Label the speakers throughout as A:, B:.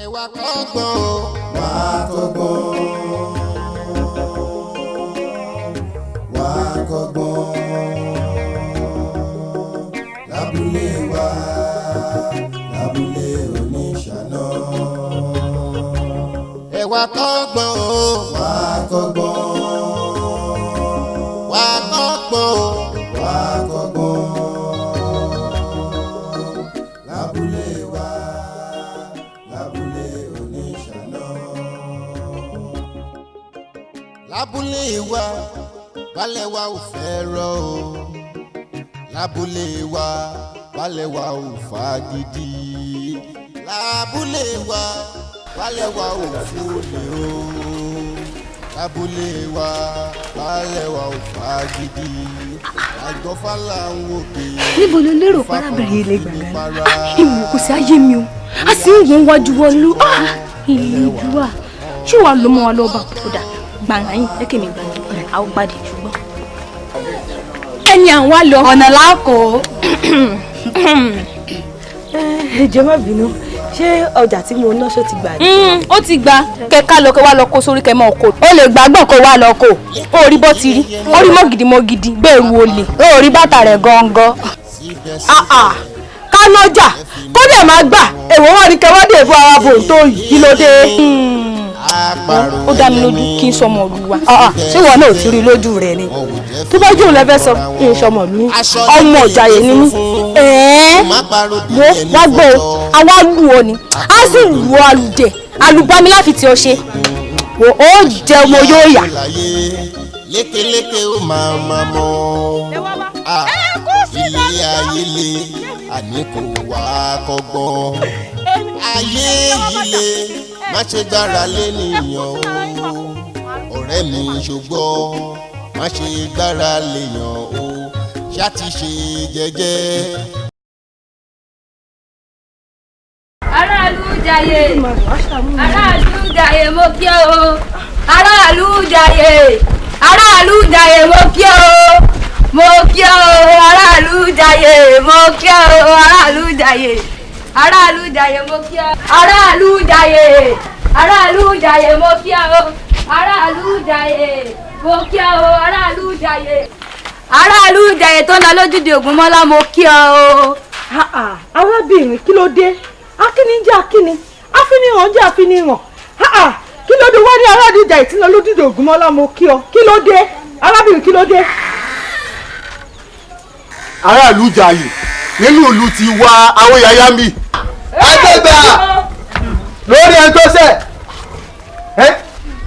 A: Ẹ wá kọ́gbọ́n o.
B: Wá kọ́gbọ́n, wá kọ́gbọ́n lábúlé wa, lábúlé oníṣáná.
A: Ẹ wá kọ́gbọ́n o.
B: Wá kọ́gbọ́n,
A: Wá kọ́gbọ́n o.
B: wá kọ́gbọ́n lábúlé wa, lábúlé oníṣáná.
A: Lábúlé wa, balẹ̀ wa ò fẹ́ rọ o. Lábúlé wa, balẹ̀ wa ò fagídí. Lábúlé wa, balẹ̀ wa ò fúnni o. Lábúlé wa, balẹ̀ wa ò fagídí. Àjọfálà ń wòkè.
C: Níbo ló lérò parábìnrin ilé gbàngàn? Ìwò kò sí ayé mi o, a sì ń wọ́n wájú wọn lú ìlú wa. Ṣé wàá lọ mọ́ wa lọ́ba kódà gbàngàn yìí ẹ kémi gbàngàn ọ̀rẹ́ àwọn gbàdé ṣùgbọ́n. Ẹni à ń wá lọ.
D: Ọ̀nà láàkó.
E: Ẹ jọ̀ọ́, má bínú, ṣé ọjà tí mo ná ṣó ti gbà ní?
C: Ó ti gba kẹka lọ, kẹ wá lọ kó sórí kẹ mọ kó. Ó lè gbàgbọ́n kó wá lọ kó. Ó rí bọ́ ti rí, ó rí mọ́gìdì mọ́gìdì bẹ́ẹ̀ ru olè.
D: Ó rí bàtà rẹ̀ gangan.
E: Ká lọ́jà kó dẹ̀ máa gbà, èwo wà ní kẹwàá dé fún ara bò tó yìí, kí ló dé?
C: Ó dá mi lójú kí n sọmọ òru wa.
E: Ṣé wọn náà ò ti rí lójú rẹ ni? Tó bá jóun lẹfẹ sọ kí n sọmọ mi, ọmọ ọjàyè ni mí.
C: Ẹ̀ẹ́, wo wá gbọ́ o, àwa lù ọ ni, a sì lù ọ àlùjẹ àlùbami láfi tí ọ ṣe wò ó jẹ ọmọ yóò yà.
A: Lékeléké ó máa ma mọ́. Ah, ilé ayé le, àní kò wá kọ́gbọ́n. Ayé yìí le, má ṣe gbára lé nìyàn o. Ọ̀rẹ́ mi, ṣùgbọ́n má ṣe gbára léyàn o, ṣá ti ṣe jẹ́jẹ́.
D: Aráàlú jayé, aráàlú jayé, mo kí o. Aráàlú jayé, aráàlú jayé, mo kí o, mo kí o. Aráàlú jayé, mo kí o. Aráàlú jayé, aráàlú jayé, mo kí o. Aráàlú jayé, aráàlú jayé, mo kí o. Aráàlú jayé, mo kí o. Aráàlú jayé, aráàlú jayé tó ń lọ lójúde Ògúnmọ́lá, mo kí o.
E: Arábìnrin, kí ló dé? Akíní jẹ́ akíní, àfinihàn jẹ́ àfinihàn. Kí ló dé wá ní aráàlú ìjà ìtìlọ lójúde Ògúnmọ́lá, mo kí ọ? Kí ló dé, arábìnrin, kí ló dé?
F: Aráàlú jàyè nínú ìlú ti wá àwọn yàyà mi.
G: Àgbẹ̀gbà lórí ẹni tó ṣẹ̀.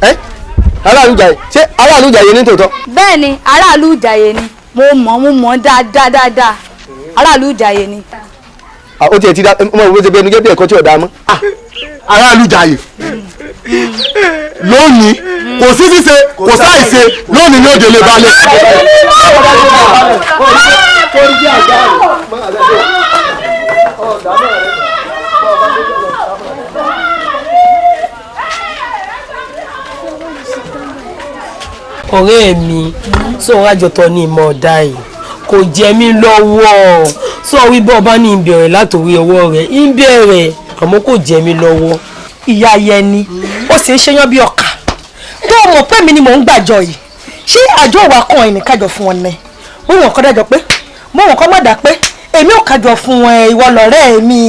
G: Ẹ aráàlú jàyè, ṣé aráàlú jàyè ní tòótọ́?
D: Bẹ́ẹ̀ ni, aráàlú ìjàyè ni. Mo mọ̀, mo mọ̀ dáadáa dáadáa, aráàlú ìjàyè ni.
G: Ó tiẹ̀ ti dá ọmọ ìwé ṣe bí ẹnu jẹ́ bí ẹ̀kọ́ tí ò dáa mọ́.
F: Aráàlú jàyè lónìí, kò sí ṣíṣe, kò sáìṣe, lónìí ní òde lè balẹ̀.
H: Ọ̀rẹ́ mi, sọ̀rọ̀ àjọtọ̀ ní ìmọ̀ ọ̀dà yìí kò jẹ mí lọ́wọ́. Sọ wí bọ́ ọba ní ìbẹ̀rẹ̀ látòrí ọwọ́ rẹ̀ ìbẹ̀rẹ̀, àmọ́ kò jẹ mí lọ́wọ́.
I: Ìyá Yẹni, ó sì ń ṣeyán bí ọkà tó mọ̀ pé mi ni mò ń gbàjọ yìí. Ṣé àjọ ìwà kan ẹ̀nì kájọ fún wọn ni mo wọ̀n kọ́ dájọ́ pé mo wọ̀n kọ́ má dà pé èmi ò kájọ fún ẹ, ìwọ lọ̀rẹ́ mi,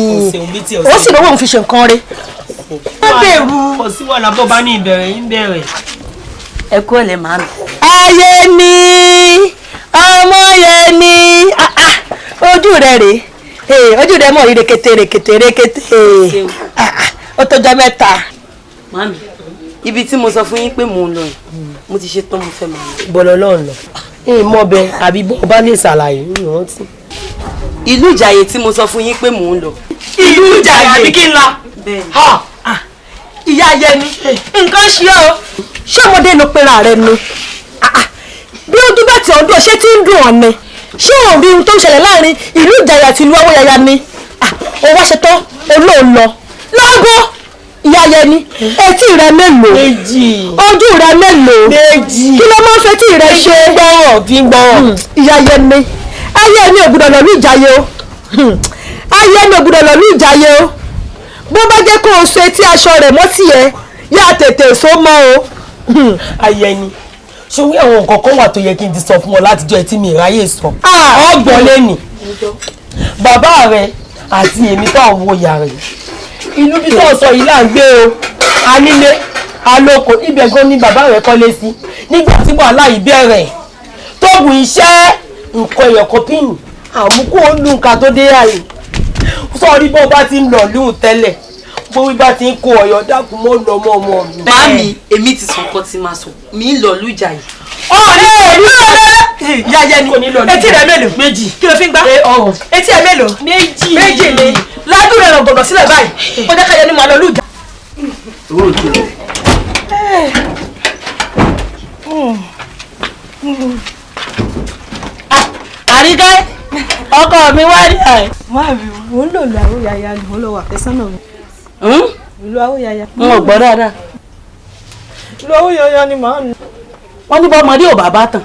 I: ó sì lówó òun fi ṣe nǹkan rẹ̀. Ó bẹ̀rù.
H: Kò sí wàhálà, bọ́ bá ní ìbẹ̀rẹ̀ ìbẹ̀rẹ̀.
J: Ẹ kú ọ̀lẹ́ màámi.
I: Ayé ni ọmọ Yẹni, ojú rẹ rèé, ojú rẹ mọ̀ rí rekete rekete rekete. Ó tọjọ́ mẹ́ta.
J: Màámi, ibi tí mo sọ fún yín pé mò ń lọ yìí, mo ti ṣe tán, mo fẹ́ máa lọ.
H: Bọ́lọ́ lọ́n lọ ìmọ̀ bẹ àbí bọ́ bá lè ṣàlàyé ìrántí.
J: Ìlú Ìjàyè tí mo sọ fún yín pé mò ń lọ.
I: Ìlú Ìjàyè
H: àbí kí n la.
I: Ìyá Yẹni, nǹkan ṣe ọ́, ṣé ọmọdé ló pera rẹ ni? Bí ojú bá ti ọdún ṣé tí ń dùn ọ́ ni, ṣé òun rí ohun tó ń ṣẹlẹ̀ láàrin ìlú Ìjàyè àti ìlú Awóyaya ni? Ó wá ṣetán olóòn lọ lọ́gọ́. Ìyá Yẹni, etí rẹ mélòó?
H: Méjì.
I: Ojú rẹ mélòó?
H: Méjì.
I: Kí ló máa ń fetí rẹ ṣe?
H: Gbọ́rọ̀ fi ń gbọ́rọ̀.
I: Ìyá Yẹni, ayé mi ò gbúdọ̀ lọ ní Ìjàyè o, ayé mi ò gbúdọ̀ lọ ní Ìjàyè o.
E: Bó bá jẹ́ kó o so etí aṣọ rẹ̀ mọ́ sí ẹ, yá tètè so mọ́ o.
H: Ayẹni, ṣòwò àwọn nǹkan kan wà tó yẹ kí n ti sọ fún ọ látijọ́ ẹ tí mi ráyè sọ. Ọgbọ̀n lẹ́nì bàbá rẹ àti èmi tó ń wo ìyá rẹ, ìlú bí tó sọ yìí là ń gbé o. Anílé alóko ibẹ̀ gan ni bàbá rẹ kọ́lé sí nígbà tí wàhálà yìí bẹ̀rẹ̀. Tóògùn iṣẹ́ nǹkan ẹ̀yọ̀kan píìnì àmúkú olùkà tó dé àyè sọrí bó bá ti ń lọ lóhùn tẹ́lẹ̀, bó bá ti ń kó ọ̀yọ́ dákun mọ́ lọ mọ́ ọmọ mi.
J: Màámi, èmi ti sọ nǹkan tí màá sọ, mi ń lọ lùjà yìí.
I: Ọ̀rẹ́ mi yáyẹ ni, etí rẹ mélòó?
H: Méjì.
I: Kí ló fi ń gbá? Etí ẹ mélòó?
H: Méjì.
I: Méjì ni ládùn rẹ gbọ̀ngàn sílẹ̀ báyìí, ó jẹ́ káyọ̀ ni màá lọ lùjà.
K: Àríkẹ́, ọkọ mi wá rí ẹ.
E: Màámi, mò ń lò lu àwòyàyà ni mò ń lọ wà fẹ́sánà mi. Ìlú àwòyàyà.
K: N ò gbọ́ dáadáa.
E: Ìlú àwòyàyà ni màá mi.
K: Wọ́n ní bọ́mọdé ò bàbá tán,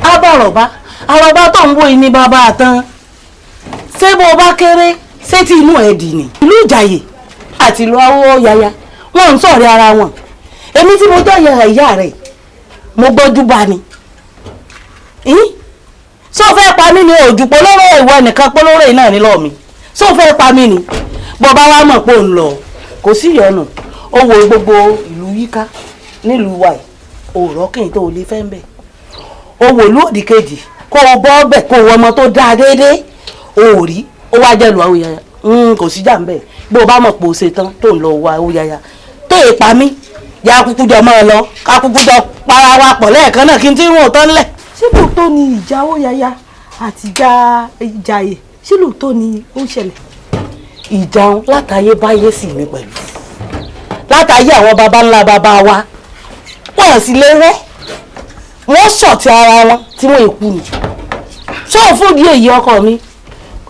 K: á bá àrọ̀bá àrọ̀bá tó ń wo ìní bàbá tán. Ṣé bó o bá kéré ṣé tí inú ẹ̀ dì ní. Ìlú Ìjàyè àti ìlú Awóyàyà wọ́n ń sọ̀rọ̀ ara wọn. Èmi tí mo jẹ́ ìyá rẹ̀ mo gbọ́jú bá ni. Ṣó fẹ́ pa mí ni? Òjò polówó ìwọ nìkan polówó náà ní lọ́ọ̀ mi. Ṣó fẹ́ pa mí ni? Bó bá wá mọ̀ pé òun lọ kò sí ìyọnu. Ó wo gbogbo ìlú yíká nílùú wa yìí, òòrọ̀ kìí tó o lè fẹ́ ń bẹ̀. Ó wò ìlú òdì kejì kó o bọ́ bẹ̀ kó o wọ ọmọ tó dáa déédéé o ò rí. Ó wá jẹ́ ìlú Awóyàyà, kò sí jà ń bẹ̀. Bó o bá mọ̀ pé o ṣe tán tó ń lọ wọ Awóyàyà tó è pa mí, ya kúkú jọ mọ́ ọ lọ, ká kúkú jọ para wa pọ̀ lẹ́ẹ̀kan náà kí n tí ń wò tán lẹ̀.
E: Ṣé lóòótọ́ ni ìjà Awóyàyà àti ìjà Ìjàyè, ṣé lóòótọ́ ni ó ń ṣẹlẹ̀?
K: Ìjà látàyé báyé sì ní pẹ̀lú látàyé àwọn baba ńlá baba wa, wọ́n sì lè rẹ́ wọ́n sọ̀tì ara wọn tí wọ́n èkú ni. Ṣé òun fún ìdí èyí ọkọ mi,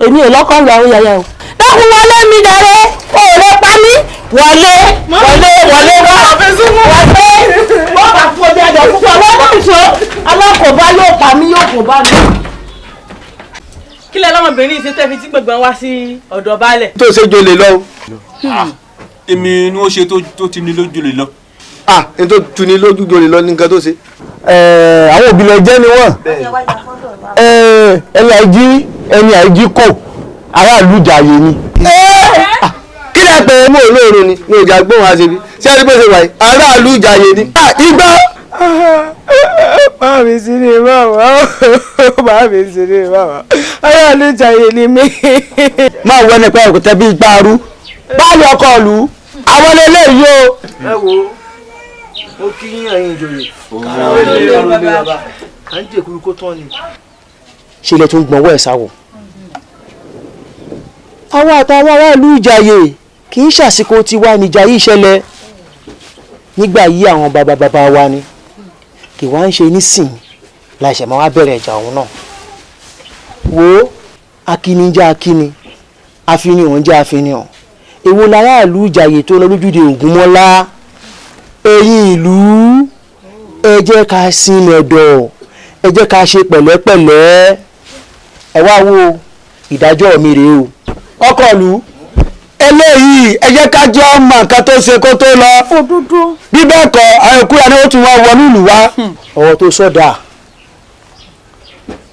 K: èmi ò lọ́kọ́ lọ Awóyàyà o. Dákun wọlé mi dàrẹ́, o ò lè pa mí. Wọlé wọlé wọlé wá wọlé. Wọ́n bá fún ọdẹ ẹ̀dọ̀ púpọ̀ lọ́wọ́ ìṣó alákòóbá yóò pa mí, yóò kó bá mi.
L: Kí lẹ lọ́mọbìnrin ṣe tẹ́ fi tí gbọ̀ngbọ̀n wá sí ọ̀dọ̀ baálẹ̀.
G: Tó ṣe jolè lọ.
M: Èmi ni ó ṣe tó ti ní lójú lè lọ.
G: N tó tu ni lójú jolè lọ ní nǹkan tó ṣe.
F: Àwọn òbí lọ jẹ́ ni wọ́n. Ẹni àìjí ẹni àìjí kò aráàlú Ìjàyè ni.
G: Kí lẹ pè é mú olóorun ni ní ìjà gbóhùn àṣebí ṣé ẹni bó ṣe wà yìí aráàlú Ìjàyè ni. Igbá.
N: Màmí sí ni màmá, màmí sí ni màmá, aráàlú Ìjàyè ni mí.
F: Máa wọ ẹni pé ẹ̀kútẹ́ bíi gbaaru báyìí ọkọ ìlú àwọn eléyìí o.
G: Ẹ wo, mo kí yín ẹ̀yin ìjòyè. À ń jèkúrú kó tán ni.
F: Ṣe ilẹ̀ tó ń gbọ̀nwọ́ ẹ̀ sáwọ̀. Àwọn àtàwọn aráàlú Ìjàyè kì í ṣàsìkò tiwa níjà yìí ṣẹlẹ̀ nígbà yí àwọn bàbá bàbá wa ni, kì wá ń ṣe nísìn láìṣẹ̀ máa wá bẹ̀rẹ̀ ìjà òun náà. Wo akíní jẹ́ akíní, àfinihàn jẹ́ àfinihàn. Èwo láràlú Ìjàyè tó lọ lójúde Ògúnmọ́lá? Ẹ̀yin ìlú, ẹ jẹ́ ká sinmi ẹ̀dọ̀, ẹ jẹ́ ká ṣe pẹ̀lẹ́pẹ̀lẹ́. Ẹ wá wo ìdájọ́ mi rèé o.
G: Ọkọ ìlú eléyìí, ẹ jẹ́ ká jẹ́ ọmọ nǹkan tó ṣe kó tó lọ.
E: Òdodo.
G: Bí bẹ́ẹ̀ kọ́, àwọn ìkúra ni ó tún wá wọnú ìlú wa.
F: Ọ̀rọ̀ tó sọ̀dà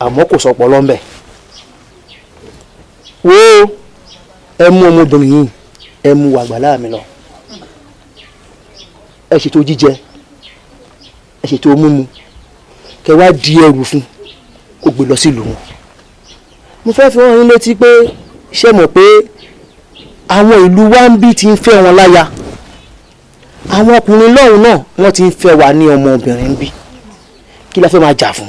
F: àmọ́ kò sọpọ̀ lọ́nbẹ̀. Wo, ẹ mú ọmọbìnrin yìí, ẹ mú àgbàlá mi lọ. Ẹ ṣètò jíjẹ, ẹ ṣètò mímu, kẹ wá di ẹrù fún kó gbé lọ sílùú wọn. Mo fẹ́ fi hàn yín létí pé ṣé mọ̀ pé àwọn ìlú wa ń bí ti ń fẹ́ wọn láya, àwọn ọkùnrin lọ́hùn náà wọ́n ti ń fẹ́ wa ní ọmọbìnrin ń bí. Kí la fẹ́ máa jà fún?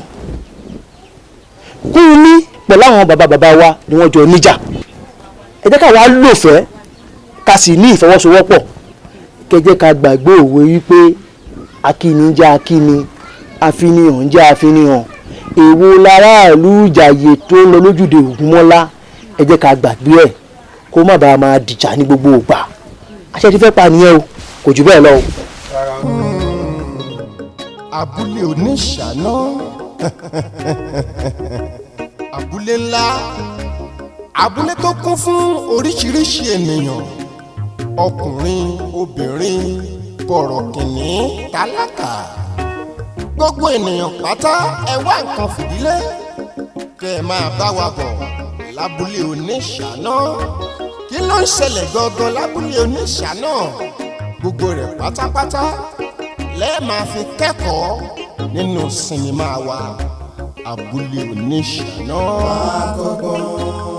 F: Kúrúnmí pẹ̀lú àwọn bàbá bàbá wa ni wọ́n jọ níjà. Ẹ jẹ́ ká wàá lòfẹ́ ká sì ní ìfọwọ́sowọ́pọ̀. Kẹ jẹ́ ká gbàgbé òwe wípé akíni jẹ́ akíni, àfinihàn jẹ́ àfinihàn. Èwo láràlú Ìjàyè tó ń lọ lójúde Ògúnmọ́lá? Ẹ jẹ́ ká gbàgbé ẹ̀ kó má bàa máa dìjà ní gbogbo ìgbà. Àṣẹ ti fẹ́ pa nìyẹn o, kò jù bẹ́ẹ̀ lọ o.
A: Abúlé oníṣàná, abúlé ńlá, abúlé tó kún fún oríṣiríṣi ènìyàn. Ọkùnrin, obìnrin, bọ̀rọ̀kìnní, tálákà, gbogbo ènìyàn pátá, ẹ wá nǹkan fìdílé kẹ́ ẹ máa bá wa bọ̀ lábúlé Oníṣáná. Kí ló ń ṣẹlẹ̀ gangan lábúlé Oníṣáná? Gbogbo rẹ̀ pátápátá lẹ́ẹ̀ máa fi kẹ́kọ̀ọ́ nínú sinimá wa, Abúlé Oníṣáná.
B: Wá kọ́gbọ́n.